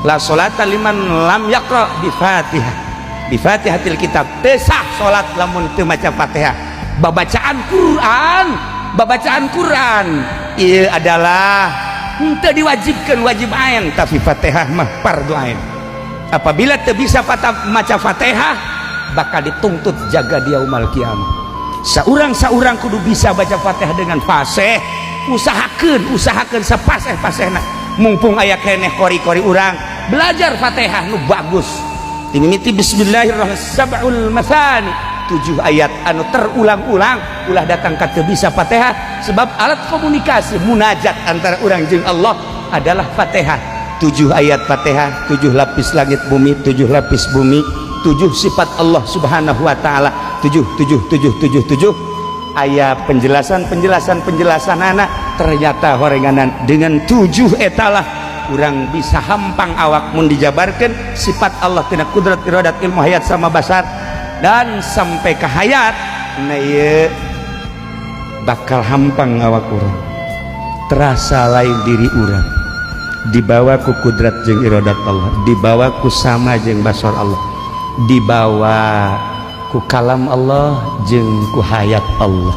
La sholata liman lam yaqra bi Fatihah, bi Fatihatil kitab. Teu sah salat lamun teu maca Fatihah. Babacaan Quran, babacaan Quran ieu adalah henteu diwajibkan, wajib ain, tapi Fatihah mah fardu ain. Apabila teu bisa maca Fatihah, bakal dituntut jaga dia yaumal kiamah. Saurang-saurang kudu bisa baca Fatihah dengan fasih. Usahakeun, usahakeun sapaseh-pasehna. Mumpung aya keneh kori-kori urang belajar Fatihah nu bagus. Dimimiti bismillahirrahmanirrahim, sab'ul matsani, 7 ayat anu terulang-ulang. Ulah datang ka teu bisa Fatihah, sebab alat komunikasi munajat antara urang jeung Allah adalah Fatihah. 7 ayat Fatihah, 7 lapis langit bumi, 7 lapis bumi, 7 sifat Allah Subhanahu wa taala, 7 7 7 7 7. Aya penjelasan penjelasan penjelasan anak. Ternyata horenganan dengan 7 etalah urang bisa hampang awak mun dijabarkan sifat Allah tina kudrat, iradat, ilmu, hayat sama basar dan sampai ke hayat. Nah, ieu bakal hampang awak urang, terasa lain diri urang, dibawa ku kudrat jeung iradat Allah, dibawa ku sama jeung basar Allah, dibawa ku kalam Allah jeung ku hayat Allah.